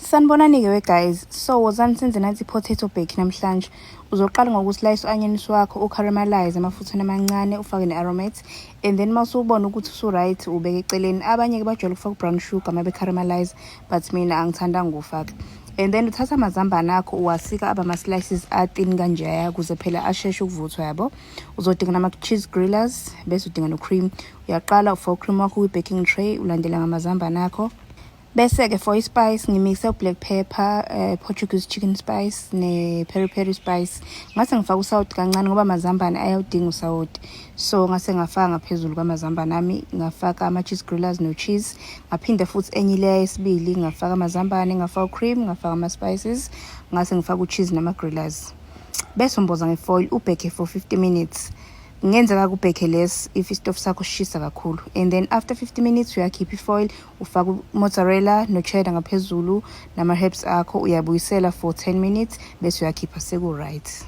Sanibonani-ke we guys. So wozani senze nathi i-potato bake namhlanje. Uzoqala ngokuslayisa u-anyanisi wakho, ucaramelize emafutheni amancane, ufake ne-aromat, and then uma usubona ukuthi usu-right, ubeke eceleni. Abanye-ke bajwayele ukufaka u-brown sugar uma be-caramelize, but mina angithandanga ukuwufaka. And then uthatha amazambane akho, uwasika aba ama-slices a-thin kanjeya ukuze phela asheshe ukuvuthwa, yabo. Uzodinga nama-cheese grillers, bese udinga no-cream. Uyaqala ufaka u-cream wakho kwi-baking tray, ulandela ngamazambane akho. Bese-ke for i-spice ngimixe u-black pepper, Portuguese chicken spice ne-peri peri spice. Ngase ngifaka usawoti kancane ngoba amazambane ayawudinga usawoti. So ngase ngafaka ngaphezulu kwamazambane ami, ngafaka ama-cheese grillers no-cheese. Ngaphinde futhi enye layer yesibili, ngafaka amazambane, ngafaka u-cream, ngafaka ama-spices, ngase ngifaka u-cheese nama-grillers. Bese umboza nge-foil, ubheke for 50 minutes. Kungenzeka kubheke less if isitofu sakho sishisa kakhulu. And then after 50 minutes uyakhipha i-foil, ufaka mozzarella no-cheddar ngaphezulu nama-herbs akho, uyabuyisela for 10 minutes, bese uyakhipha, seku-right.